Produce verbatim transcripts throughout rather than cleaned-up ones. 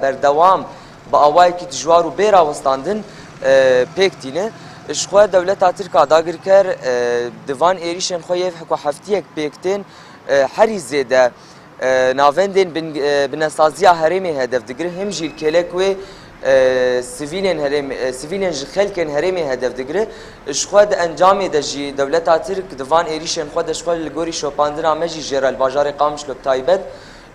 berdewam bi awayekî dijwar û bê rawestandin, e, pêk tîne. Ji xwe dewleta Tirk a dagirker, e, di van êrîşên xwe yê ku heftiyek pêk tên, e, herî zêde, e, navendên bin-, e, binesaziya herêmê hedef digire, him jî li kêlek wê, e, sivîlên herêm-, e, sivîlên ji xelkên herêmê hedef digire. Ji xwe di encamê de jî dewleta Tirk di van êrîşên xwe de ji xwe li gorî şopandina me jî jê re li bajarê Qamişlo bi taybet,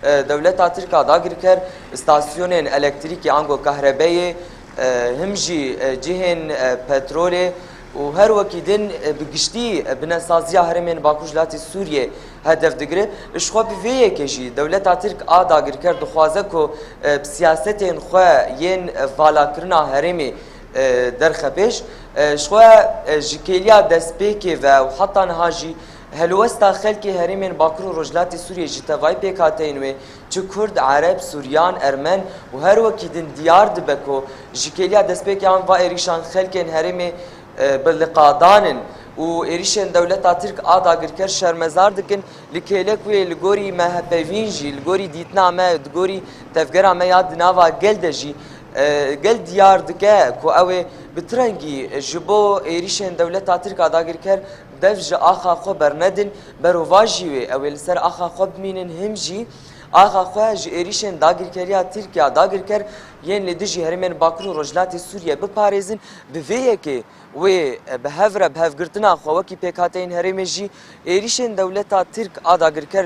e, dewleta Tirk a dagirker stasyonên elektrîkê ango kahrebeyê, e, him jî, e, cihên, e, petrolê û her wekî din, e, bi giştî, e, binesaziya herêmên Bakur ji latê Sûriyê hedef digire. Ji xwe bi vê yekê jî dewleta Tirk a dagirker dixwaze ku, e, bi siyasetên xwe yên, e, valakirina herêmê, e, derxe pêş. E, ji xwe, e, ji kêliya destpêkê ve û heta niha jî helwesta xelkê herêmên Bakur û Rojhilatê Sûriyê ji tevayî pêkhateyên wê, çi Kurd, Ereb, Suryan, Ermen û her wekî din diyar dibe ku ji kêliya destpêkê an va êrîşan xelkên herêmê, e, bi liqadan in û êrîşên dewleta Tirk a dagirker şermezar dikin. Li kêlek wê li gorî me hepevîn jî, li gorî dîtina me, di gorî tevgera me ya di nava gel de jî, e, gel diyar dike ku ew ê bi tirengî ji bo êrîşên dewleta Tirk a dagirker dev ji axa xwe bernedin, berovajî wê ew ê li ser axa xwe bimînin, him jî axa xwe ji êrîşên dagirkeriya Tirkiye a dagirker yên li dijî herêmên Bakur û Rojhilatê Sûriye biparêzin. Bi vê yekê wê, e, bi hev re bi hevgirtina xwe wekî pêkhateyên herêmê jî êrîşên dewleta Tirk a dagirker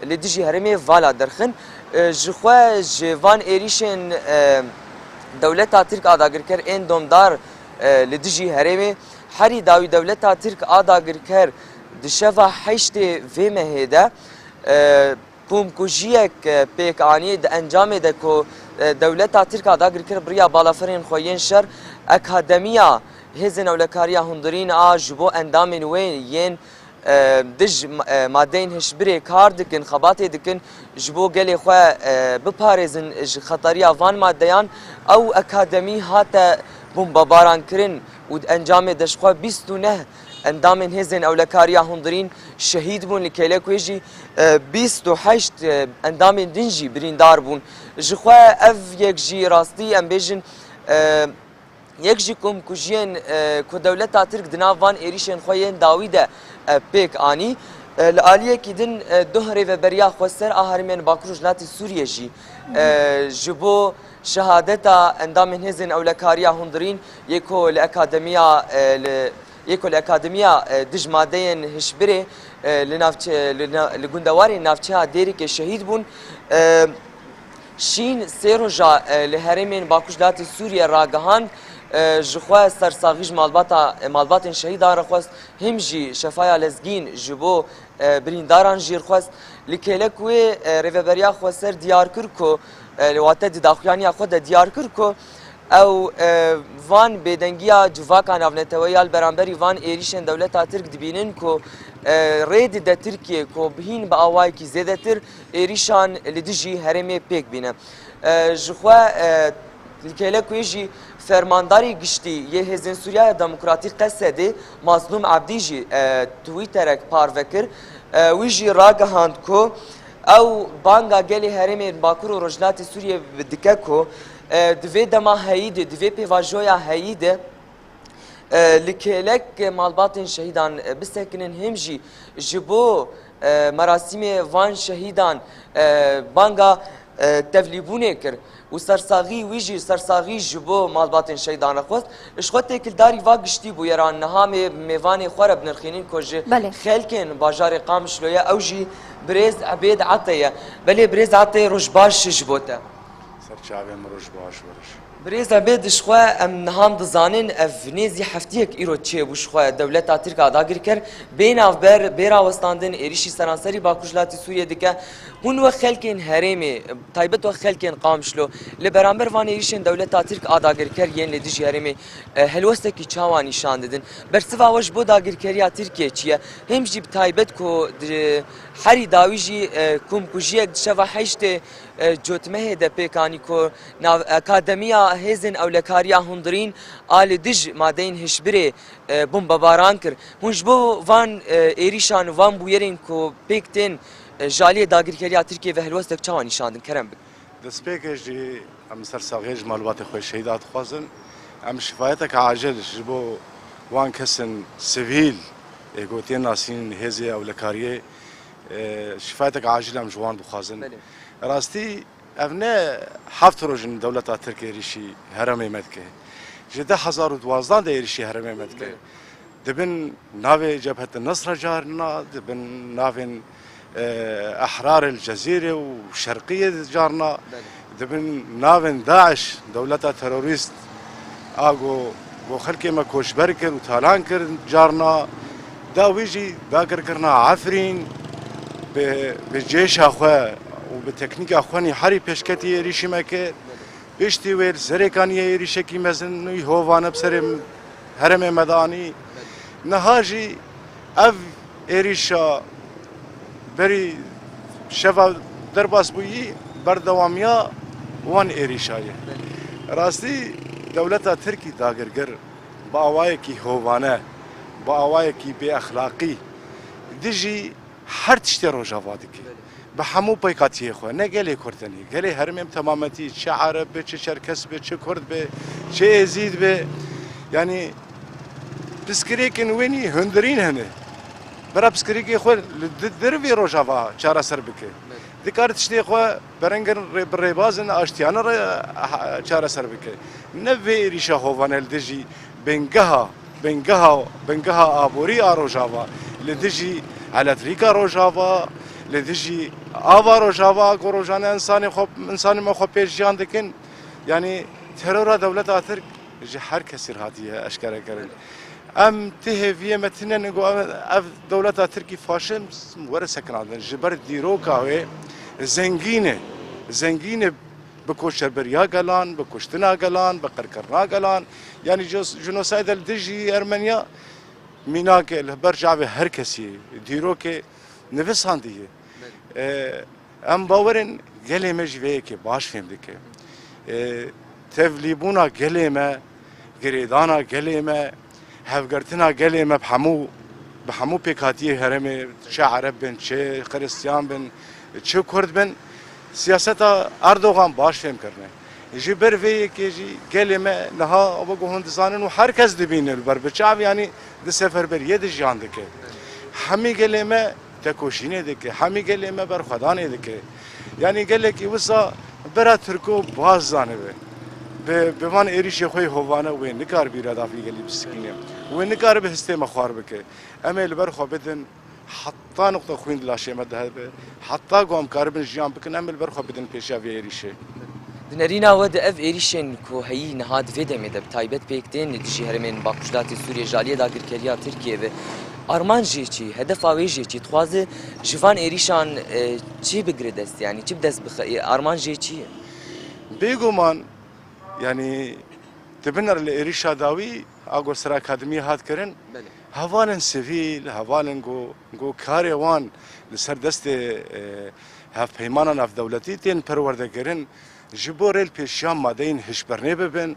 li dijî herêmê vala derxin. E, ji xwe ji van êrîşên, e, dewleta Tirk a dagirker ên domdar, e, li dijî herêmê, herî dawî dewleta Tirk a dagirker di şeva heştê vê mehê de, e, komkujiyek, e, pêk anî. Di encamê de ku, e, dewleta Tirk a dagirker biriya balafirên xwe yên şer, Akademiya Hêzên Ewlekariya Hundirîn a ji bo endamên wê yên, e, dij ma-, e, madeyên hişbirê kar dikin, xebatê dikin, ji bo gelê xwe, e, biparêzin ji xetariya van madeyan. Ew akademî hate bombebarankirin û di encamê de ji xwe bîst û neh endamên Hêzên Ewlekariya Hundirîn şehîd bûn, li kêlek wê jî, e, bîst û heşt, e, endamên din jî birîndar bûn. Ji xwe ev yek jî rastî, em bêjin, e, yek ji komkujiyên, e, ku dewleta Tirk di nav van êrîşên xwe yên dawî de, e, pêk anî. E, li aliyekî din, e, duh rêveberiya xweser a herêmên Bakur û Rojhilatê Sûriyê jî, e, ji bo şehadeta endamên Hêzên Ewlekariya Hundirîn yê ku li akademiya, e, li, yê ku li akademiya, e, dij madeyên hişbirê, e, li navçe-, li na-, li gundewarên navçeya Dêrikê şehîd bûn. E, Şîn sê roja, e, li herêmên Bakur Rojhilatê Sûriyê ragihand, e, ji xwe sersaxî ji malbata, e, malbatên şehîdan re xwest, him jî Şefaya Lezgîn ji bo, e, birîndaran jî xwest. Li kêlek wê, e, rêveberiya xweser diyar kir ku, e, li wate di daxuyaniya xwe de diyar kir ku ew, e, van bêdengiya civaka navneteweyî ya li beramberî van êrîşên dewleta Tirk dibînin ku, e, rê dide Tirkiye ku bihîn bi awayekî zêdetir êrîşan li dijî herêmê pêk bîne. E, ji xwe, e, li kêlek wê jî fermandarê giştî yê Hêzên Sûriya ya Demokratîk, Qesedê, Mazlûm Ebdî jî, e, Twitterek parve kir. E, wî jî ragihand ku ew banga gelê herêmên Bakur û Rojhilatê Sûriyê dike ku, e, di vê dema heyî de, di vê pêvajoya heyî de, e, li kêlek malbatên şehîdan, e, bisekinin, him jî ji bo, e, merasîmê van şehîdan, e, banga, e, tevlîbûnê kir û sersaxî wî jî, sersaxî ji bo malbatên şehîdan re xwest. Ji xwe têkildarî va giştî bûyeran niha me mêvanê xwe re binirxînin ku ji Belê. xelkên bajarê Qamişloye, ew jî birêz Ebêd Ete ye. Belê birêz Ete, roj baş ji bo te. Ser çavê min, roj baş, roj. Birêz Ebêd, ji xwe em niha dizanin ev nêzî heftiyek îro çêbû ji xwe dewleta Tirk a dagirker bê navber, bê rawestandin, êrîşî seranserî Bakur Rojhilatê Sûriyê dike. Hûn wek xelkên herêmê, taybet wek xelkên Qamişlo, li beramber van êrîşên dewleta Tirk a dagirker yên li dijî herêmê, e, helwestekî çawa nîşan didin? Bersiva we ji bo dagirkeriya Tirkiyê çi ye? Hêm jî bi taybet ku di herî dawî jî, e, komkujiyek di şeva heştê, e, Cotmehê de pêk anî ku nav-, Akademiya Hêzên Ewlekariya Hundirîn a li dij madeyên hişbirê, e, bombebaran kir. Hûn ji bo van, e, êrîşan, van bûyerên ku pêk tên, e, ji aliyê dagirkeriya Tirkiyê ve helwestek çawa nîşan din? Kerem bikin. Destpêkê jî Em ser saxiyê ji malbatê xwe şehîda dixwazin. Em şifayeteke acil ji bo wan kesin sivîl, ê ku tên nasîn hêzê ewlekariyê, e, şifayeteke acil em ji wan dixwazin. Belê. Rastî ev ne heft roj in dewleta Tirk êrîşî herêmê me dike. Ji du hezar û duwazdeh de êrîşî herêmê me dike. Belê. Dibin navê Cebhet Nusra carna, dibin navên, e, Ehrar el Cezîre û Şerqiyê carna, Belê. Dibin navên DAIŞ, dewleta terorîst, a go, go xelkê me koçber kir û talan kir carna, da wî jî dagirkirina Efrîn, bi, bi cêşa xwe û bi teknîka xwe nî herî pêşketî êrîşî me kir. Piştî wê li Serêkaniyê êrîşekî mezin û hovane bi serê herêmê me de anî. Niha jî ev êrîşa berî şeva derbas bûyî berdewamiya wan êrîşa ye. Rastî dewleta Tirkî dagirgir bi awayekî hovane, bi awayekî bêexlaqî dijî her tiştê Rojava dike. Belê. Bi hemû pêkhatiyê xwe, ne gelê Kurd tenê, gelê herêmê bi temametî, çi Ereb be, çi Çerkes be, çi Kurd be, çi Êzîd be. Yanî piskirêkên wê nî hundirîn hene. Bira piskirêkê xwe li di-, dervê Rojava çareser bike. Belê. Dikare tiştê xwe berengên rê-, bi rêbazên aştiyane re, ah, çareser bike. Ne vê êrîşa hovane li dijî bingeha, bingeha, bingeha aborî a Rojava, li dijî elektrîka Rojava, li dijî ava Rojava, ku rojane însanê xwe, însanê me xwe pêş jiyan dikin. Yanî terora dewleta Tirk ji her kesî re hatiye eşkerekirin. Em ti hêviyê me tune ne ku ev, ev dewleta Tirkî faşizm were sekinandin. Ji ber dîroka wê zengîn e, zengîn e bi koçerberiya gelan, bi kuştina gelan, bi qirkirina gelan. Yanî jos-, jenosayda li dijî Ermeniya mînake li ber çavê her kesî dîrokê nivisandiye. Belê. E, em bawerin gelê me jî vê yekê baş fêm dike. E, tevlîbûna gelê me, girêdana gelê me, hevgirtina gelê me bi hemû, bi hemû pêkhatiyê herêmê, çi Ereb bin, çi Xiristiyan bin, çi Kurd bin, siyaseta Erdogan baş fêm kirine. Ji ber vê yekê jî gelê me niha, wek hûn dizanin û her kes dibîne li ber bi çav, yanî di seferberiyê de jiyan dike. Hemî gelê me tekoşînê dike, hemî gelê me berxwedanê dike. Yanî gelekî wisa bira Tirko baz zanibe. Bi, bi van êrîşê xwe yê hovane wê nikar bîra davî gelî bisikîne. Wê nikaribe histê me xwar bike. Em ê li ber xwe bidin, heta nuqte xwîn di laşê me de hebe, heta ku em karibin jiyan bikin, em ê li ber xwe bidin pêşiya vê êrîşê. Di nerîna we de ev êrîşên ku heyî niha di vê demê de bi taybet pêk tên li dijî herêmên Baqûjdatê Sûriyê ji aliyê dagirkeriya Tirkiyê ve, armanc jê çi, hedefa wê jê çi, dixwaze ji van êrîşan, e, çi bigire dest, yanî çi bi dest bixe, e, armanc jê çi ye? Bêguman, yanî, di bin re li êrîşa dawî a ku ser akademiyê hat kirin, Belê. Hevalên sivîl, hevalên ku, ku karê wan li ser destê, e, hevpeymana navdewletî tên perwerdekirin, ji bo rêlpêşiya madeyên hişbirnê bibin,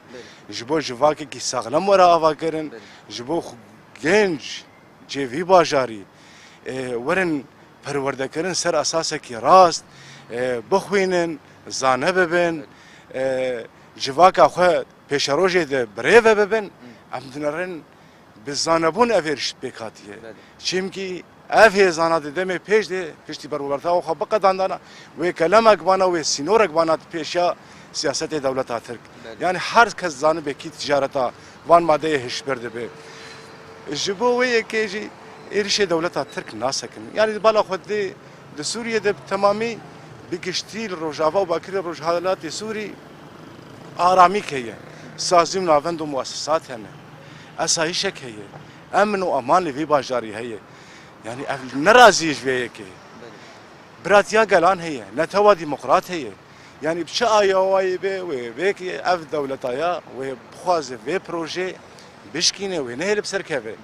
Belê. Ji bo civakekî saxlem were avakirin, Belê. Ji bo xu-, genc cê vî bajarî, e, werin perwerdekirin ser esasekî rast, e, bixwînin, zane bibin, e, civaka xwe pêşerojê de birêve bibin, em dinerin bi zanebûn ev êrîş pêk hatiye. Belê. Çimkî ev hêzana di demê pêş de piştî berwerta xwe biqedandana, wê kelemek bana, wê sînorek bana pêşiya siyasetê dewleta Tirk. Belê. Yani her kes zanibe kî ticareta van madeyê hişbir dibe. Ji bo wê yekê jî êrîşê dewleta Tirk nasekin. Yani di bala xwe dê di Sûriyê de bi temamî bi giştî li Rojava û Bakirê Rojhilatê Sûrî aramîk heye. Sazî û navend û muesesat hene. Esayîşek heye. Emn û eman li vî bajarî heye. Yani ev nerazî ji vê yekê. Belê. Biratiya gelan heye, netewa demokrat heye. Yani bi çi awayî be, wê, wê ki ev dewleta ya, wê bixwaze vê projê bişkîne, wê nehêle bi ser keve. Belê.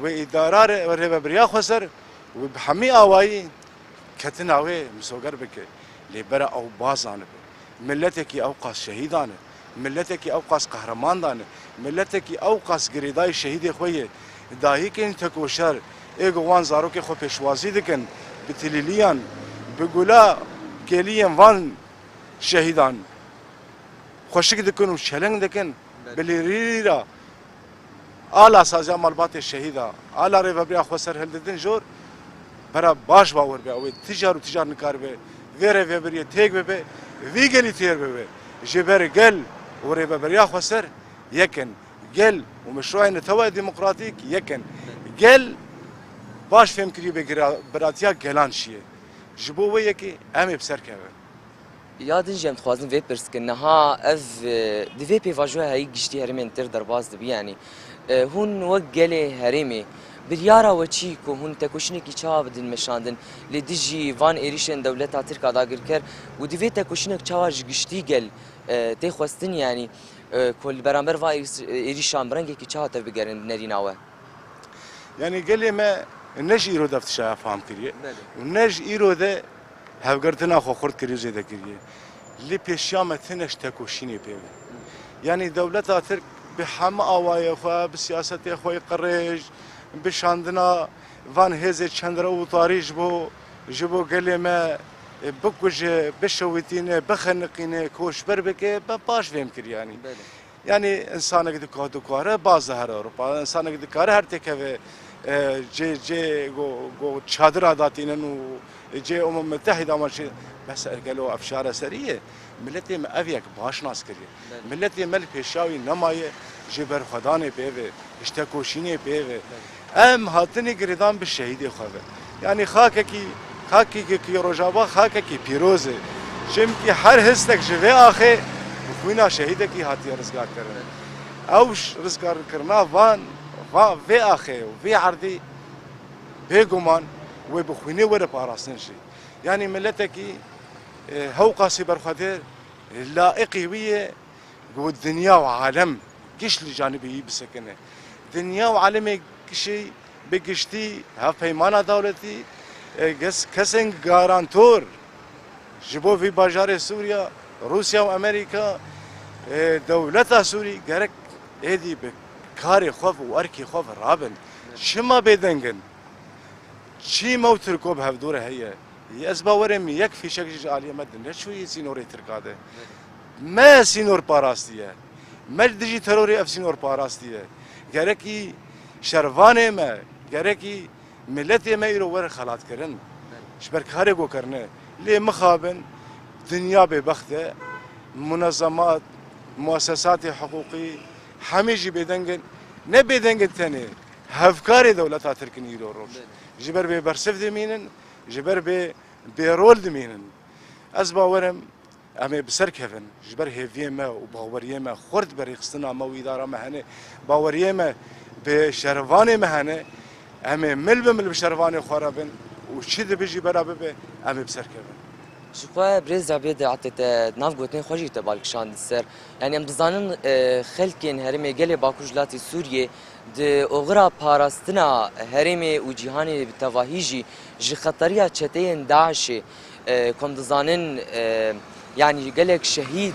Wê îdara re, wê rêvebiriya xweser, wê bi hemî awayî ketina wê misoger bike. Lê bera ew bazanibe. Miletekî ew qas şehîdan e. Miletekî ew qas qehreman dane, miletekî ew qas girêdayî şehîdê xwe ye. Dayikên tekoşer, ê ku wan zarokê xwe pêşwazî dikin, bi tilîliyan, bi gula kêliyên van şehîdan xweşik dikin û çeleng dikin, Belê. Bi lêrîra ala saziya malbatê şehîda, ala rêveberiya xweser hildidin jor, bera baş bawer be, ew ê tijar û tijar nikaribe vê rêveberiyê têk bibe, vî gelî têr bibe. Ji ber gel û rêveberiya xweser yek in. Gel û meşruayê netewa demokratîk yek in. Gel baş fêm kiriye be gira-, biratiya gelan çi ye. Ji bo wê yekê em ê bi ser kevin. Ya din jî em dixwazin vê pirs kin. Niha ev, e, di vê pêvajoya heyî giştî herêmên tir derbas dibe, yanî, e, hûn wek gelê herêmê biryara we çi ku hûn tekoşînekî çawa bidin meşandin li dijî van êrîşên dewleta Tirk a dagirker û di vê tekoşînek çawa ji giştî gel, e, tê xwestin, yanî, e, ku li beramber van êrîs-, êrîşan bi rengekî çawa tev bigerin bi nerîna we? Yanî gelê me ne ji îro de ev tişta ya fam kiriye Belê. Û ne ji îro de hevgirtina xwe xurt kiriye û zêde kiriye. Lê pêşiya me tune ji tekoşînê pê ve. Yanî dewleta Tirk bi heme awayê xwe, bi siyasetê xwe yê qirêj, bi şandina van hêzê çendrew û tarî ji bo, ji bo gelê me, e, bikuje, bişewitîne, bixeniqîne, koçber bike, be paş fêm kir yanî. Belê. Yanî, însanek dika-, dikare baz dihere Ewropa. Însanek dikare her têkeve, e, cê, cê go, go çadira datînin û cê Umem Mütehîda wan jî. Bes gelo ev çareserî ye. Miletê me ev yek baş nas kiriye. Belê. Miletê me li pêşiya wî nemaye, ji berxwedanê pê ve, ji tekoşînê pê ve. Belê. Em hatinê girêdan bi şehîdê xwe ve. Yanî xakekî, xakekî Rojava xakekî pîroz e. Çimkî her histek ji vê axê bi xwîna şehîdekî hatiye rizgarkirin. Ew ş-, rizgarkirina van, va-, vê axê û vê erdî bêguman wê bi xwînê were parastin jî. Yanî miletekî, e, hewqasî berxwedêr, laiqî wî ye. Ku dinya û alem giş li canibê wî bisekine. Dinya û alemê gişî bi giştî hevpeymana dewletî, e, kes-, kesên garantor ji bo vî bajarê Sûriya, Rûsya û Amerîka, e, dewleta Sûrî gerek êdî bi karê xwe ve û erkê xwe ve rabin. Çima bêdeng in? Çî me û Tirko bi hevdû re heye. Ez bawer im yek fîşek jî ji aliyê me di neçûyî sînorê Tirka de. Me sînor parastiye. Me li dijî terorê ev sînor parastiye. Gerekî şervanê me, gerekî miletê me îro were xelatkirin. Ji ber karê ku kirine. Lê mixabin dinya bêbext e. Munezemat, muesesatê hiqûqî hemî jî bêdeng in. Ne bêdeng in tenê. Hevkarê dewleta Tirk in îro roj. Ji ber bê bersiv dimînin, ji ber bê bêrol dimînin. Ez bawer im em ê bi ser kevin. Ji ber hêviyê me û baweriyê me xurt bi rêxistina me û îdara me hene. Baweriyê me bi şervanê me hene. Em ê mil bi mil bi şervanê xwe re bin û çi dibe jî bela bibe, em ê bi ser kevin. Ji xwe birêz Rabiyê di etê te nav gotinên xwe jî te bal kişand ser. Yanî em dizanin, e, xelkên herêmê gelê Bakur ji latê Sûriyê di oxira parastina herêmê û cîhanê bi tevahî jî ji xeteriya çeteyên DAIŞê, e, ku em dizanin, e, yanî gelek şehîd,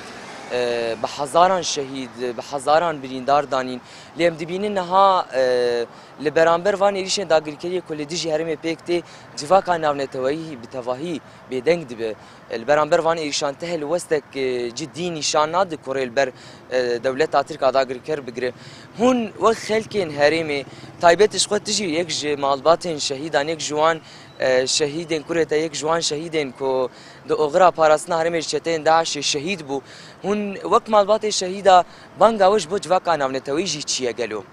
e, bi hezaran şehîd, bi hezaran birîndar danîn. Lê em dibînin niha, e, li beramber van êrîşên dagirkeriyê ku li dijî herêmê pêk tê, civaka navneteweyî bi tevahî bêdeng dibe. Li beramber van êrîşan ti helwestek, e, cidî nîşan nade ku rê li ber, e, dewleta Tirk a dagirker bigire. Hûn wek xelkên herêmê, taybet ji xwe tu jî yek ji malbatên şehîdan, yek ji wan, e, şehîdên kurê te, yek ji wan şehîdên ku di oxira parastina herêmê ji çeteyên DAIŞê şehîd bû. Hûn wek malbatê şehîda banga we ji bo civaka navneteweyî jî çi ye gelo?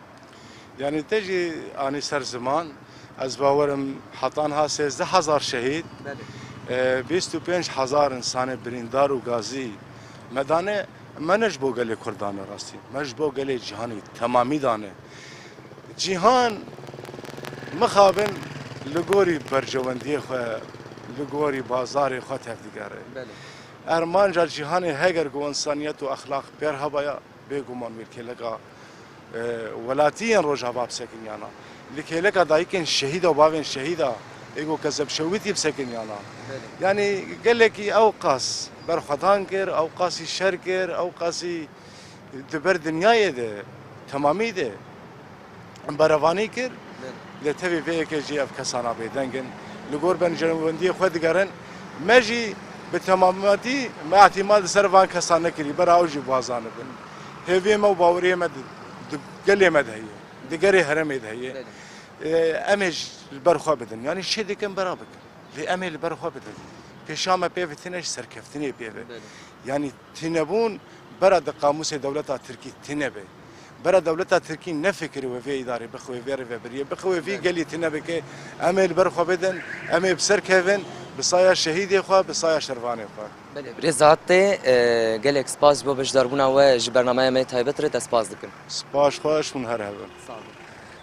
Yanî te jî anî ser ziman, ez bawer im heta niha sêzdeh hezar şehîd, Belê. e, bîst û pênc hezar însanê birîndar û gazî me dane, me ne ji bo gelê Kurd dane rastî, me ji bo gelê cîhanê temamî dane. Cîhan mixabin li gorî berjewendiyê xwe, li gorî bazarê xwe tevdigere. Belê. Armanca cîhanê heger ku însaniyet û exlaq pêr hebaya, bêguman wê li kêleka, e, welatiyên Rojava bisekiniyana. Li kêleka dayikên şehîda û bavên şehîda, ê ku kezeb şewitî bisekiniyana. Belê. Yanî gelekî ew qas berxwedan kir, ew qasî şer kir, ew qasî di ber dinyayê de, temamî de berevanî kir. Belê. Lê tevî vê yekê jî ev kesana bêdeng in. Li gor berjewendiyê xwe digerin. Me jî Bi temametî me îhtîmal li ser van kesan nekirî, bera ew jî bi wan zanibin. Hêviyê me û baweriyê me di, di gelê me de heye, di gelê herêmê de heye. Belê. Ee, em ê ji li ber xwe bidin. Yanî çi dikin bera bikin. Lê em ê li ber xwe bidin. Pêşa me pê ve tune ji serkeftinê pê ve. Belê. Yanî tunebûn bera di qamûsê dewleta Tirkî tune be. Bera dewleta Tirkî nefikiriwe vê îdarê bixe wê vê rêvebiriyê, bixe wê vî Belê. gelî tune bike. Em ê li ber xwe bidin, em ê bi ser kevin, bi saya şehîdê xwe, bi saya şervanê xwe. Belê, birêz Atê, e, gelek spas ji bo beşdarbûna we ji bernameya me taybet re, te spas dikim. Spas xweş, hûn her hebin. Sağ olun.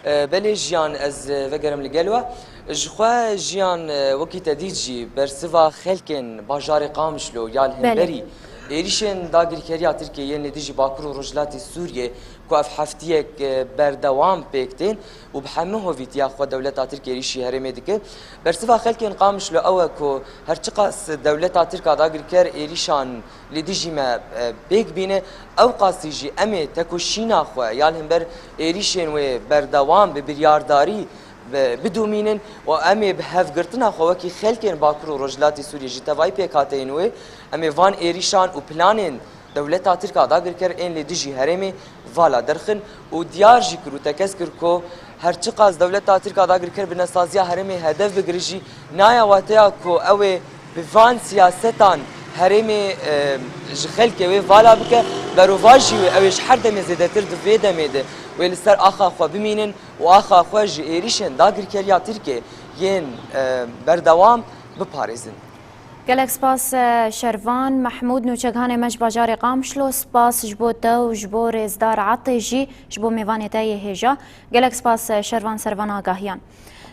E, belê Jiyan, ez, e, vegerim li gel we. Ji xwe Jiyan, e, wekî te dît jî bersiva xelkên bajarê Qamişlo ya li Belê. hemberî êrîşên dagirkeriya Tirkiyê yên li dijî Bakur û Rojhilatê Sûriyê ku ev heftiyek, e, berdewam pêk tên û bi hemû hovîtiya xwe dewleta Tirk êrîşî herêmê dike. Bersiva xelkên Qamişlo ew e ku her çiqas dewleta Tirk a dagirker êrîşan li dijî me, e, pêk bîne, ew qasî jî em ê tekoşîna xwe ya li hember êrîşên wê berdewam bi biryardarî bi-, bidomînin û em ê bi hevgirtina xwe wekî xelkên Bakur û Rojhilatê Sûriyê ji tevayî pêkhateyên wê, em ê van êrîşan û planên dewleta Tirk a dagirker ên li dijî herêmê vala derxin û diyar jî kir û tekez kir ku her çiqas dewleta Tirk a dagirker bi nesaziya herêmê hedef bigire jî, naya wateya ku ew ê bi van siyasetan herêmê, e, ji xelkê wê vala bike, berovajî wê ew ê ji her demê zêdetir di vê demê de wê li ser axa xwe bimînin û axa xwe ji êrîşên dagirkeriya Tirkê yên, e, berdewam biparêzin. Gelek spas, e, Şervan Mehmûd, nûçegihanê me ji bajarê Qamişlo. Spas ji bo te û ji bo rêzdar Atê jî, ji bo mêvanê te yê hêja. Gelek spas, e, Şervan, ser van agahiyan.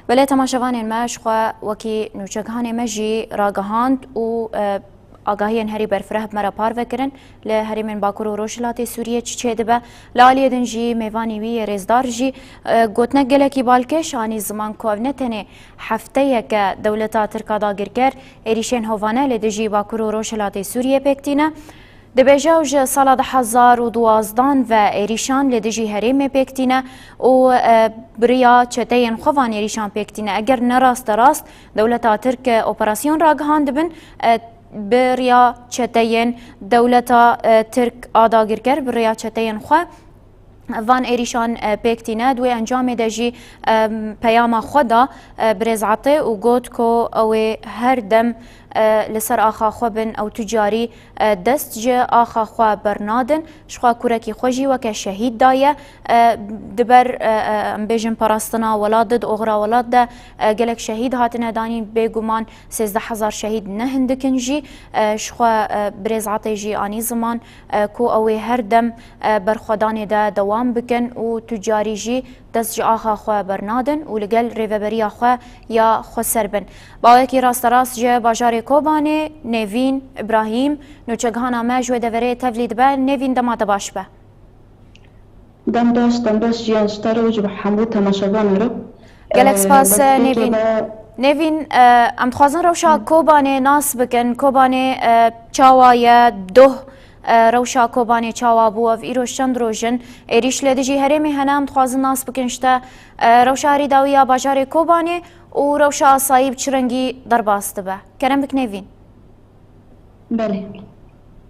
Belê temaşevanên me, ji xwe wekî nûçegihanê me jî ragihand û, e, agahiyên herî berfireh bi me re parve kirin. Li herêmên Bakur û Rojhilatê Sûriyê çi çêdibe? Li aliyê din jî mêvanî wî yê rêzdar jî, e, gotinek gelekî balkêş anî ziman ku ev ne tenê hefteyek e dewleta Tirk a dagirker êrîşên hovane li dijî Bakur û Rojhilatê Sûriyê pêk tîne. Dibêje ew ji sala du hezar û duwazdan ve êrîşan li dijî herêmê pêk tîne û, e, bi riya çeteyên xwe van êrîşan pêk tîne. Eger ne rasterast dewleta Tirk, e, operasyon ragihandibin, e, bi riya çeteyên dewleta, e, Tirk a dagirker, bi riya çeteyên xwe van êrîşan, e, pêk tîne. Di wê encamê de jî, e, peyama xwe da, e, birêz Atê û got ku ew ê her dem, e, li ser axa xwe bin, ew tu carî, e, dest ji axa xwe bernadin. Ji xwe kurekî xwe jî weke şehîd daye. E, di ber, e, e, em bêjin parastina welat de, di oxira welat de, e, gelek şehîd hatine danîn, bêguman sêzdeh hezar şehîd ne hindik in jî. E, ji xwe, e, birêz Atê jî anî ziman, e, ku ew ê her dem, e, berxwedanê de dewam bikin û tu carî jî dest ji axa xwe bernadin û li gel rêveberiya xwe ya xweser bin. Bawekî rasterast ji bajarê Kobanê, Nevîn Îbrahîm, nûçegihana me ji wê deverê tevlî dibe. Nevîn, dema te baş be. Dem baş, dem baş Jiyan, ji te re û ji bo hemû temaşevanê re. Gelek Ee, spas, destpêkê Nevîn. de Nevîn, e, em dixwazin rewşa Kobanê nas bikin. Kobanê, e, çawa ye? Doh, e, rewşa Kobanê çawa bû? Ev îroj çend roj in? Êrîş li dijî herêmê hene, em dixwazin nas bikin ji te. E, rewşa herî dawî ya bajarê Kobanê û rewşa asayî bi çi rengî derbas dibe? Kerem bik Nevîn. Belê.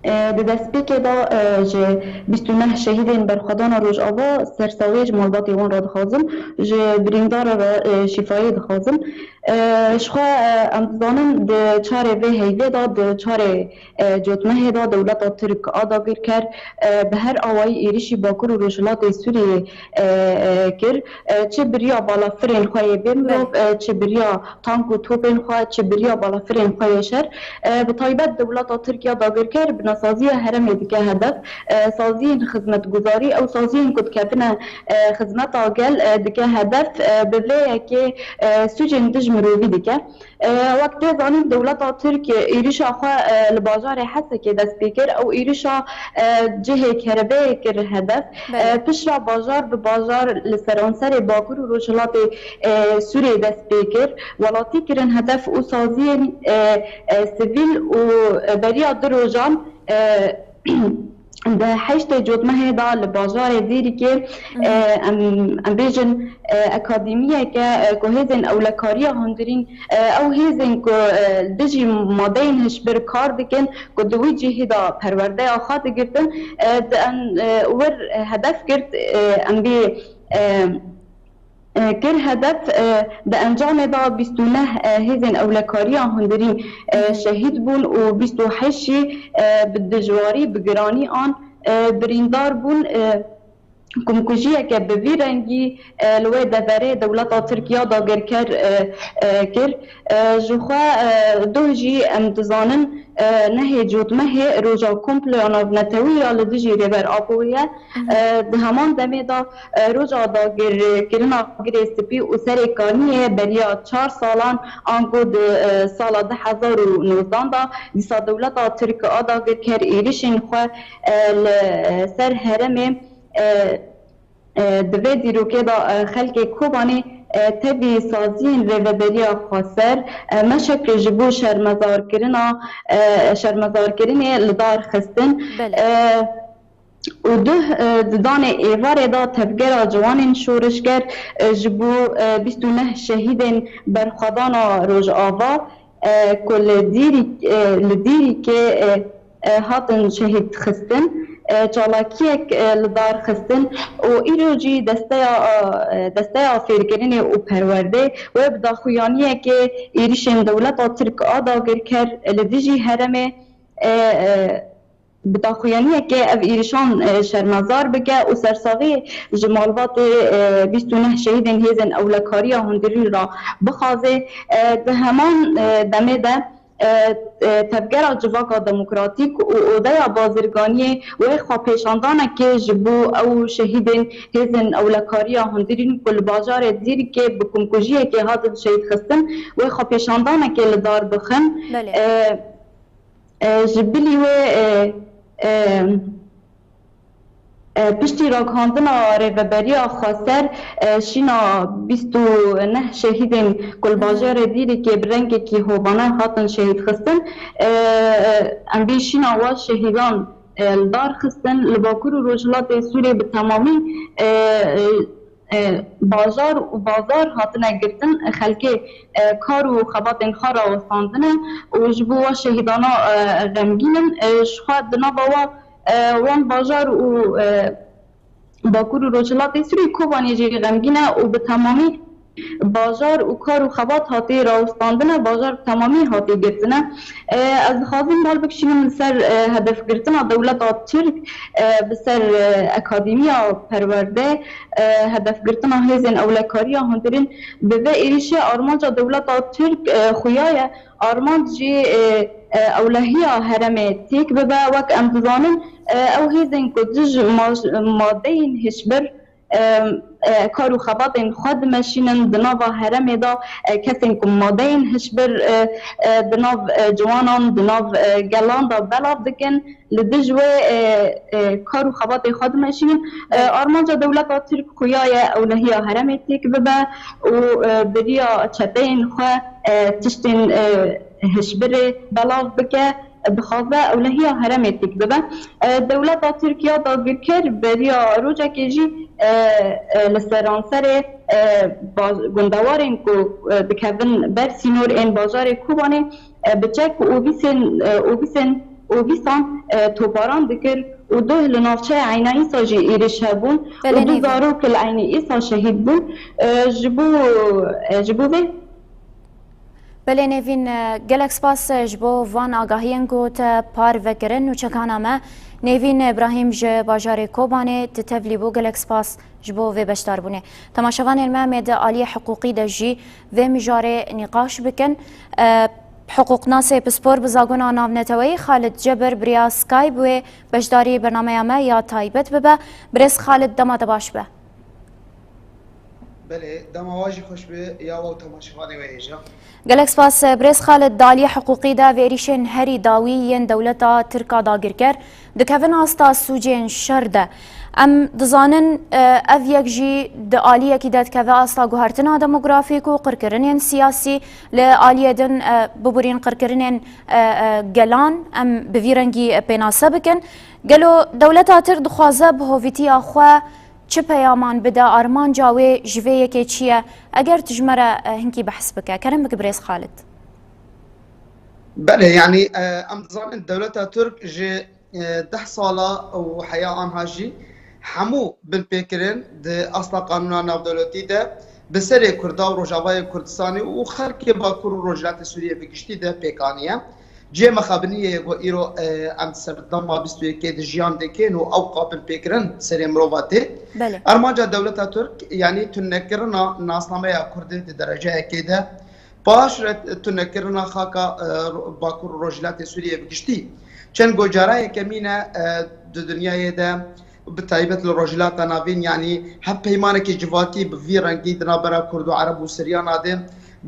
E, di destpêkê de, e, ji bîst û neh şehîdên berxwedana Rojava sersawiyê ji malbatê wan re dixwazim, ji birîndara re, e, şîfayê dixwazim. E, ji xwe, e, em dizanin di çarê vê heyvê de, di çarê, e, cotmehê de dewleta Tirk a dagirker, e, bi her awayî êrîşî Bakur û Rojhilatê Sûriyê, e, e, kir. E, çi bi riya balafirên xwe yê bê mirov, Belê. e, çi bi riya tank û topên xwe, çi bi riya balafirên xwe yê şer. E, bi taybet dewleta Tirk ya dagirker bi nesaziya herêmê dike hedef. E, saziyên xizmetguzarî, ew saziyên ku dikevine, e, xizmeta gel, e, dike hedef. E, bi vê yekê, e, sûcên dij mirovî dike. E, wek tê zanîn, dewleta Tirk êrîşa xwe, e, li bajarê Hesekê dest pê kir. Ew êrîşa, e, cihê kereveyê kir hedef. Belê. E, piştre bajar bi bajar li seranserê Bakur û Rojhilatê, e, Sûriyê dest pê kir. Welatî kirin hedef û saziyên, e, e, sivîl û, e, beriya du rojan, e, Di heştê Cotmehê de li bajarê Dîrikê, e, em, em bêjin, e, akademiyeke, e, ku hêzên ewlekariya hundirîn, e, ew hêzên ku, e, li dijî madeyên hişbir kar dikin, ku di wî cihê de perwerdeya xwe digirtin, e, di em, e, wir hedef girt, e, em bê, e, e, kir hedef, e, di encamê de bîst û neh, e, hêzên ewlekariya hundirîn, e, şehîd bûn û bîst û heşt jî, e, bi dijwarî, bi giranî an, e, birîndar bûn. E, kumkujiyeke bi vî rengî, e, li wê deverê dewleta Tirk ya dagirker, e, e, kir. E, ji xwe, e, doh jî em dizanin, e, nehê Cotmehê roja komploya navnetewî ya li dijî Rêber Apo ye. E, di heman demê de, e, roja dagirkirina Girê Spî û Serê Kaniyê beriya çar salan, ango di, e, sala du hezar û nozdan de, dîsa dewleta Tirk a dagirker êrişên xwe, e, li, e, ser herêmê, e, e, di vê dîrokê de, e, xelkê Kobanê, e, tevî saziyên rêveberiya xweser, e, meşek ji bo şermezarkirina, e, şermezarkirinê li dar xistin. Belê. E, û duh, e, di danê êvarê de tevgera ciwanên şoreşger, e, ji bo, e, bîst û neh şehîdên berxwedana Rojava, e, ku li Dîrîk-, e, li Dîrîkê, e, e, hatin şehîd xistin, e, çalakiyek, e, li dar xistin û îro jî desteya, e, desteya fêrkirinê û perwerdê wê bi daxuyaniyekê êrişên dewleta Tirk a dagirker, e, li dijî herêmê, e, e, bi daxuyaniyekê ev êrişan, e, şermezar bike û sersaxiyê ji malbatê, e, bîst û neh şehîdên hêzên ewlekariya hundirî re bixwaze. E, di heman, e, demê de, e, e, Tevgera Civaka Demokratîk û Odeya Bazirganiyê wê xwepêşandanekê ji bo ew şehîdên hêzên ewlekariya hundirîn ku li bajarê Dîrikê bi kumkujiyekê hatin şehîd xistin, wê xwepêşandanekê li dar bixin. Belê. E, E, ji bilî wê, e, e, e, piştî ragihandina Rêveberiya Xweser, e, şîna bîst û neh şehîdên ku li bajarê Dîrikê bi rengekî hovane hatin şehîd xistin. E, e, em vê şîna wa şehîdan, e, li dar xistin, li Bakur û Rojhilatê Sûrê bi temamî, e, e, e, bajar û bazar hatine girtin, xelkê, e, kar û xebatên xwe rawestandine û ji bo wa şehîdana, e, xemgîn in. E, ji xwe di nava wa, e, wan bajar û, e, Bakur û Rojhilatê Sûrî Kobanê jî xemgîn e û bi temamî bajar û kar û xebat hatî rawestandine, bajar bi temamî hatî girtine. E, ez dixwazim bal bikişînim li ser, e, hedefgirtina dewleta Tirk, e, bi ser, e, Akademiya Perwerde, e, hedefgirtina hêzên ewlekariya hundirîn bi vê êrişê armanca dewleta Tirk, e, xuya ye. Armanc jî, e, e, ewlehiya herêmê têk bibe. Wek em dizanin, e, ew hêzên ku dij ma-, madeyên hişbir, e, e, kar û xebatên xwe dimeşînin di nava herêmê de, e, kesên ku madeyên hişbir, e, e, di nav, e, ciwanan, di nav, e, gelan de belav dikin. Li dij wê, e, e, kar û xebatê xwe dimeşînin. E, Belê. Armanca dewleta Tirk xuya ye ewlehiya herêmê têk bibe û, e, bi riya çeteyên xwe, e, tiştên, e, hişbirê belav bike, dixwaze ewlehiya herêmê têk bibe. E, dewleta Tirk ya dagirker beriya rojekê jî, e, e, li seranserê, e, baz-, gundewarên ku, e, dikevin ber sînorên bajarê Kobanê, e, bi çek û ûvîsên, e, ûvîsên, ûvîsan, e, toparan dikir û duh li navçeya Eyna Îsa jî êriş hebûn Belê û du Nêvîn. Zarok li Eynî Îsa şehîd bûn. E, ji bo, e, ji bo vê Belê Nêvîn, e, gelek spas, e, ji bo van agahiyên ku te parve kirin û çekana me. Nêvîn Îbrahîm ji bajarê Kobanê, tu tevlî bû, gelek spas ji bo vê beşdarbûnê. Temaşevanên me, em ê di aliyê hiqûqî de jî vê mijarê nîqaş bikin. E, hiqûqnasê pispor bi zagona navneteweyî Xalid Cebir bi riya Skype wê beşdarî bernameya me ya taybet bibe. Birêz Xalid, dema te baş be. Belê, dema we jî xweş be, ya we û temaşevanê we hêja. Gelek spas, birêz Xalid, di aliyê hiqûqî de vê êrîşên herî dawî yên dewleta Tirk a dagirker dikevin asta sûcên şer de. Em dizanin, e, ev yek jî di aliyekî de dikeve asta guhertina demografîk û qirkirinên siyasî. Li aliyê din, e, biborîn qirkirinên, e, e, gelan em bi vî rengî pênase bikin. Gelo dewleta Tirk dixwaze bi hovîtiya xwe çi peyaman bide, armanca wê ji vê yekê çi ye? Eger tu ji me re, e, hinkî behs bike. Kerem bike birêz Xalid. Belê, yanî, e, em dizanin dewleta Tirk ji, e, deh sala û heya anha jî hemû binpêkirin di asta qanûna navdewletî de bi serê Kurda û Rojavayê Kurdistanê û xelkê Bakur û Rojhilatê Sûriyê bi giştî de pêk aniye. Cihê mixabiniyê ye ku îro, e, em di serdema bîst û yekê de jiyan dikin û ewqa binpêkirin serê mirova tê. Belê. Armanca dewleta Tirk, yanî tunekirina nasnameya Kurdê di dereceyekê de, paş re tunekirina xaka, e, Bakur û Rojhilatê Sûriyê bi giştî. Çend ku cara yekemîn e, e, di dinyayê de, bi taybet li Rojhilata Navîn, yanî hevpeymanekî civakî bi vî rengî di navbera Kurd û Ereb û Siryana de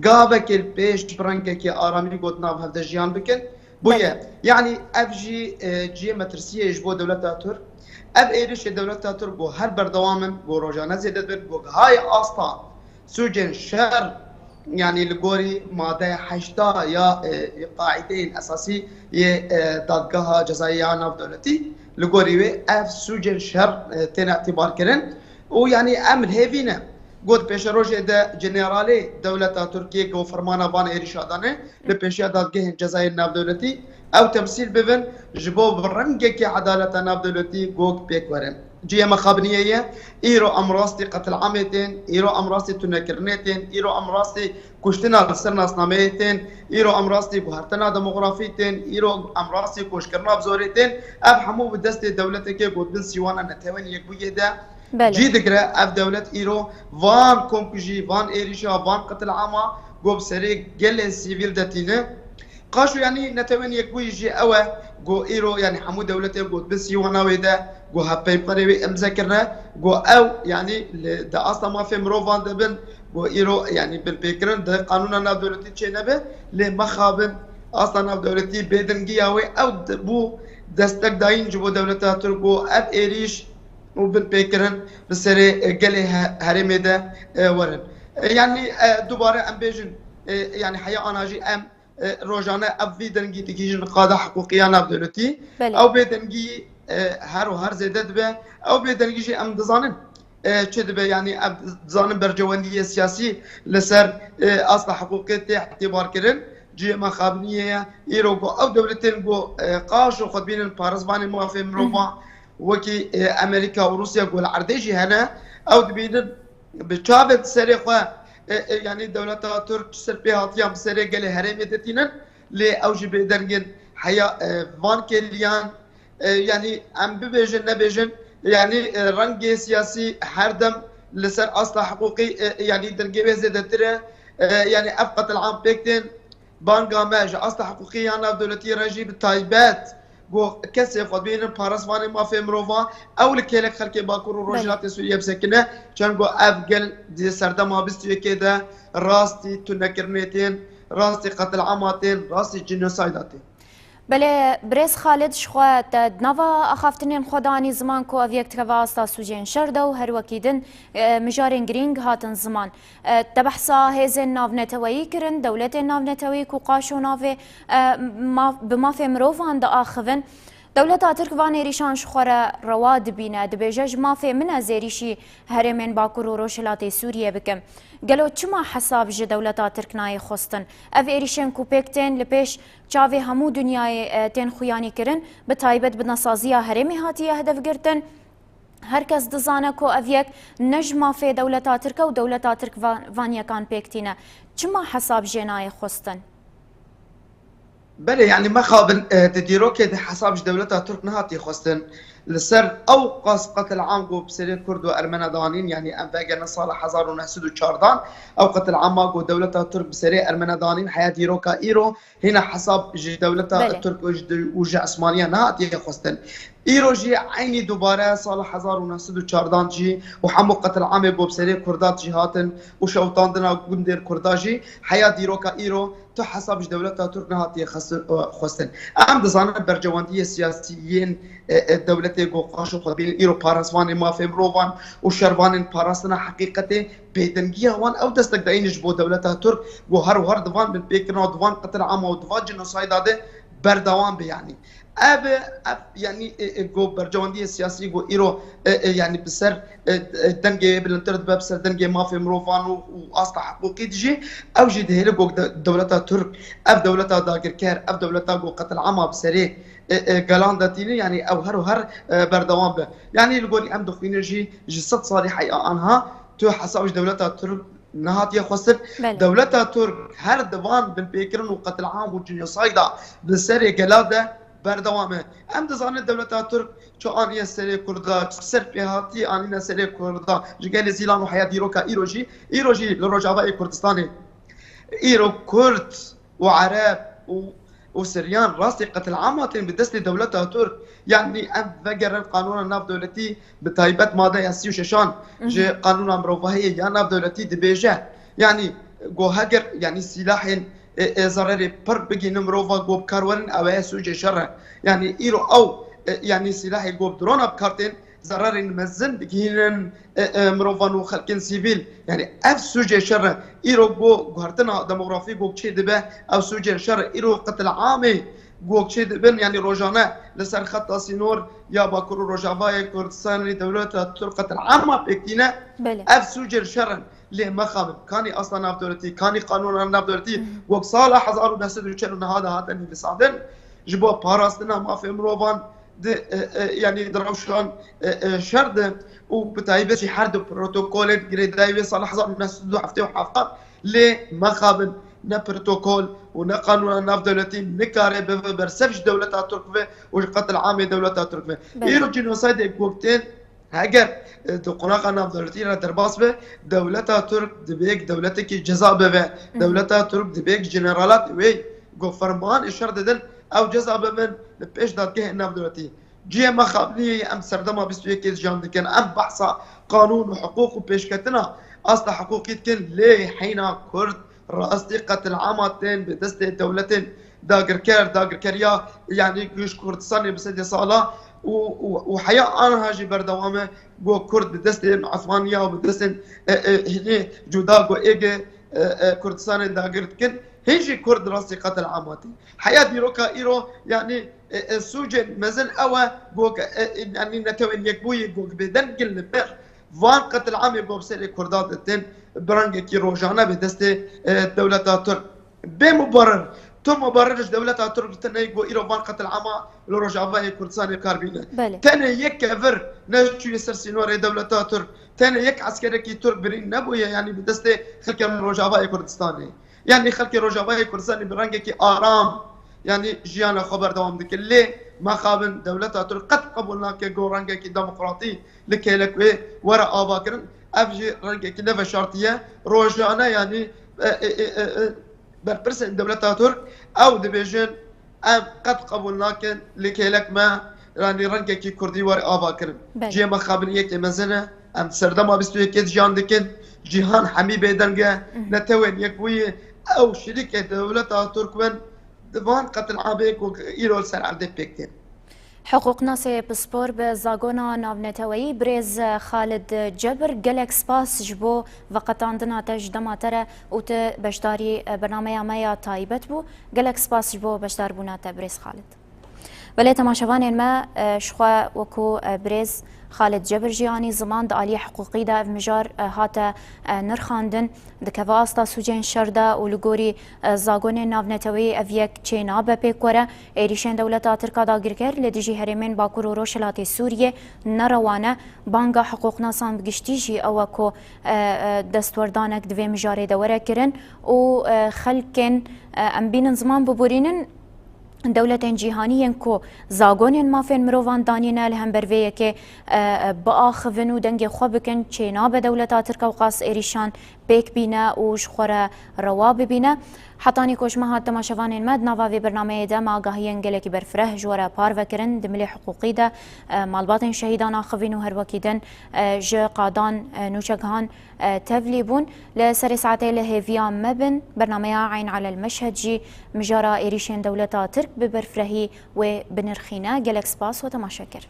gavekê li pêş bi rengekî aramî got nav hevde jiyan bikin. Bûye. Belê. Yanî ev jî, e, cihê metirsiyê ji bo dewleta Tirk. Ev êrişê dewleta Tirk ku her berdewam in, ku rojane zêde dibin, ku gihayê asta sûcên şer, yanî li gorî madeya heşta ya, e, qaîdeyên esasî yê, e, dadgeha cezayê ya navdewletî, li gorî wê ev sûcên şer, e, têne îtibarkirin û yanî em li hêvî ne. Got pêşerojê de generalê dewleta Tirkiyê ku fermana van êrîşa dane li pêşiya dadgehên cezayên navdewletî, ew temsîl bibin, ji bo bi rengekî edaleta navdewletî gog pêk werin. Cihê mixabiniyê ye, îro em rastî qetilamê tên, îro em rastî tunekirinê tên, îro em rastî kuştina li ser nasnameyê tên, îro em rastî guhertina demografî tên, îro em rastî koçkirina bi zorê tên. Ev hemû bi destê dewletekê ku di bin sîwana Netewên Yekbûyî de Belê. cî digire. Ev dewlet îro van komkujî, van êrîşa, van qitilama ku bi serê gelên sivîl de tîne. Qaşo, yanî Netewên Yekbûyî jî ew e, ku îro, yanî hemû dewletên ku di bin sîwana wê de, ku hevpeymanê wê imze kirine, ku ew, yanî li, di asta mafê mirovan de bin, ku îro, yanî binpêkirin di qanûna navdewletî çênebe, lê mixabin asta navdewletî bêdengiya wê ew di, bû destekdayîn ji bo dewleta Tirk, ku ev êrîş û binpêkirin bi serê, e, gelê he-, herêmê de, e, werin. E, yanî, e, dubare em bêjin, e, yanî heya ana jî em e, rojane ev vî dengî digihîjin qada hiqûqiya navdewletî. Belê. Ew bêdengî, e, her û her zêde dibe. Ew bêdengî jî em dizanin, e, çi dibe, yanî em dizanin berjewendiyê siyasî li ser, e, asta hiqûqê tê îtibar kirin. Cihê mixabiniyê ye. Îro ku ew dewletên ku, e, qaşo xwe dibînin parêzvanê mafê mirovan, wekî, e, Amerîka û Rûsya ku li erdê jî hene, ew dibînin bi çavên serê xwe, e, e, yanî dewleta Tirk serpêhatiyan bi serê gelê herêmê ditînin, lê ew jî bêdeng in heya, e, van kêliyan, e, yanî em bibêjin nebêjin, yanî, e, rengê siyasî her dem li ser asta hiqûqî, e, e, yanî dengê wê zêdetir e, e, yanî ev qetilam pêk tên, banga me ji asta hiqûqî ya navdewletî re jî bi taybet ku kesê xwe dibînin parêzvanê mafê mirovan, ew li kêlek xelkê Bakur û Belê. Rojhilatê Sûriyê bisekine, çend ku ev gel di serdema bîst û yekê de rastî tunekirinê tên, rastî qetilama tên, rastî cinosayda tên. Belê, birêz Xalid, ji xwe te di nava axaftinên xwe de anî ziman ku ev yek dikeve asta sûcên şer de û her wekî din, e, mijarên girîng hatin ziman. E, te behsa hêzên navneteweyî kirin, dewletên navneteweyî ku qaşo navê, e, maf-, bi mafê mirovan diaxivin. Dewleta Tirk van êrîşan ji xwe re rewa dibîne, dibêje, ji mafê min e zêrîşî herêmên Bakur û Rojhilatê Sûriyê bikim. Gelo çima hesab ji dewleta Tirk nayê xwestin? Ev êrîşên ku pêk tên li pêş çavê hemû dinyayê, e, tên xuyanî kirin, bi taybet bi nesaziya herêmê hatiye hedefgirtin. Her kes dizane ku ev yek ne ji mafê dewleta Tirk e û dewleta Tirk va-, van yekan pêk tîne. Çima hesab jê nayê xwestin? Belê, yanî mexabin, e, di dîrokê de hesab ji dewleta Tirk nehatiye xwestin. Li ser ew qas qetilam ku bi serê Kurd û Ermena danîn, yanî em vegerine sala hezar û neh sed û çardan, ew qetilama ku dewleta Tirk bi serê Ermena danîn, heya dîroka îro, hîna hesab ji dewleta Belê. Tirk û ji, û ji Esmaniya nehatiye xwestin. Îro jî eynî dubare sala hezar û neh sed û çardan jî û hemû qetilamê ku bi serê Kurda jî hatin û şewitandina gundên Kurda jî heya dîroka îro tu hesab ji dewleta Tirk nehatiye xestin, xwestin. Em dizanin berjewendiyê siyasî yên, e, e, dewletê ku qaşo xwe dibînin îro parêzvanê mafê mirovan û şervanên parastina heqîqetê, bêdengiya wan ew destekdayîn ji bo dewleta Tirk ku her û her di van binpêkirina û di van qetilama û di van cinosayda de berdewam be, yanî. Ev, ev, yanî, e, e, go bercewendiyê siyasî go îro, e, e, yanî bi ser, e, e, dengê bilindtir dibe, bi ser dengê mafê mirovan û, û asta hiqûqî dijî, ew jî dihêle go de-, dewleta Tirk, ev dewleta dagirker, ev dewleta go qetilama bi serê, e, e, gelan de tînin, yanî ew her û her, e, berdewam be. Yanî li gorî em dixwînin jî ji sed salî heya anha tu hesab ji dewleta Tirk nehatiye xwestin. Belê. Dewleta Tirk her di van binpêkirin û qetil'am û cinosayda bi serê gela de berdewam e. Em dizanin dewleta Tirk çi aniye serê Kurda, çi serpêhatî anîne serê Kurda ji gelê Zîlan û heya dîroka îro jî, îro jî li Rojavayê Kurdistanê. Îro Kurd û Ereb û, û Siryan rastî qetil'ama tên bi destê dewleta Tirk. Yanî em vegerin qanûna navdewletî, bi taybet madeya sî û şeşan Mhm. ji qanûna mirovahiyê ya navdewletî dibêje. Yanî go heger, yanî sîlahên, e, e, zererê pir bigînin mirova go bi kar werin, ew ê sûcê şer e. Yanî îro ew, e, yanî sîlahê go bi drona bi kar tên, zerarên mezin digihînin, e, e, mirovan û xelkên sivîl. Yanî ev sûcê şer e. Îro go guhertina demografî go çê dibe, ev sûcê şer e. Îro qetil'amê go çê dibin, yanî rojane li ser xeta sînor ya Bakur û Rojavayê Kurdistanê dewleta Tirk qetil'ama pêk tîne. Belê. Ev sûcê şer in. Lê mexabin, kanî asta navdewletî, kanî qanûna navdewletî, Mhm. go sala hezar û neh sed û çel û neh de hate nivîsandin, ji bo parastina mafê mirovan, di, e, e, yanî di rewşan, e, e, şer de û bi taybet jî her du protokolên girêdayî wê sala hezar û neh sed û heftê û heft lê mexabin ne protokol û ne qanûna navdewletî nikare bibe bersev ji dewleta Tirk ve û ji qetil'amê dewleta Tirk ve. Belê. Îro cînosaydê gotên heger, e, di qonaxa navdewletî re derbas be, dewleta Tirk dibê yek dewletekî ceza bibe. Mhm. Dewleta Tirk dibê yek jenerala wê go fermanê şer didin, ew ceza bibin, li pêş dadgehê navdewletî. Cihê me xapniyê ye, em serdema bîst û yekê jiyan dikin. Em behsa qanûn û hiqûq û pêşketina asta hiqûqî dikin, lê heyna Kurd rastî qetil'ama tên bi destê dewletên dagirker, dagirkeriya, yanî ji Kurdistanê bi sedê sala û, û, û heya anha jî berdewam e, go Kurd bi destên Osmaniya û bi destên, e, e, hinê cuda go êgê, e, e, Kurdistanê dagir dikin. Hîn jî Kurd rastî qetil'ama tên. Heya dîroka îro, yanî E, e, sûcên mezin ew e, go ke, e, e, yanî Netewên Yekbûyî go bêdeng in li ber van qetil'amê go bi serê Kurdan ditin, bi rengekî rojane bi destê, e, dewleta Tirk. Bê muberir, tu muberir ji dewleta Tirk tune go îro van qetil'ama li Rojavayê Kurdistanê kar bîne. Belê. Tenê yek kevir neçûye ser sînorê dewleta Tirk, tenê yek eskerekî Tirk birîn nebûye, yanî bi destê xelkê Rojavayê Kurdistanê. Yanî xelkê Rojavayê Kurdistanê bi rengekî aram, yanî jiyana xwe berdewam dikin. Lê mexabin dewleta Tirk qet qebûl nake go rengekî demokratî li kêlek wê were avakirin. Ev jî rengekî neveşartî ye. Rojane, yanî, e, e, e, e, e, berpirsên dewleta Tirk ew dibêjin, em qet qebûl nakin li kêlek me, yanî rengekî kurdî were avakirin. Belê. Cihê mexabin yekê mezin e, em serdema bîst û yekê de jiyan dikin, cîhan hemî bêdeng e, Mhm. Netewên Yekbûyî ew şirîkê dewleta Tirk bin, di van qetil'amê ku îro li ser erdê pêk tên. Hiqûqnasê pispor bi zagona navneteweyî birêz Xalid Cebir, gelek spas ji bo veqetandina te ji dema te re û tu beşdarî, e, bernameya me ya taybet bû. Gelek spas ji bo beşdarbûna te, birêz Xalid. Belê temaşevanên me, e, ji xwe wekû, e, birêz Xalid Cebir jî anî ziman, di aliyê hiqûqî de ev mijar, e, hate, e, nirxandin, dikeve asta sûcên şer de û li gorî, e, zagonên navneteweyî ev yek çênabe pêk were. Êrîşên dewleta Tirk a dagirker li dijî herêmên Bakur û Rojhilatê Sûriyê nerewa ne. Banga hiqûqnasan bi giştî jî ew e ku, e, e, destwerdanek di vê mijarê de were kirin û, e, xelkên, e, em bînin ziman biborînin, dewletên cîhanî yên ku zagonên mafên mirovan danîne li hember vê yekê, e, e, biaxivin û dengê xwe bikin, çênabe dewleta Tirk ewqas êrîşan pêk bîne û ji xwe re rewa bibîne. Hetanî ku ji me hat temaşevanên me, di nava vê bernameyê de me agahiyên gelekî berfireh ji we re parve kirin. Di milê hiqûqî de, e, malbatên şehîdan axivîn û her wekî din, e, ji qadan, e, nûçegihan, e, tevlî bûn. Li serê saetê li hêviya me bin, bernameya Eyn Alel Meşhed jî mijara êrîşên dewleta Tirk bi berfirehî wê binirxîne. Gelek spas we temaşe kir.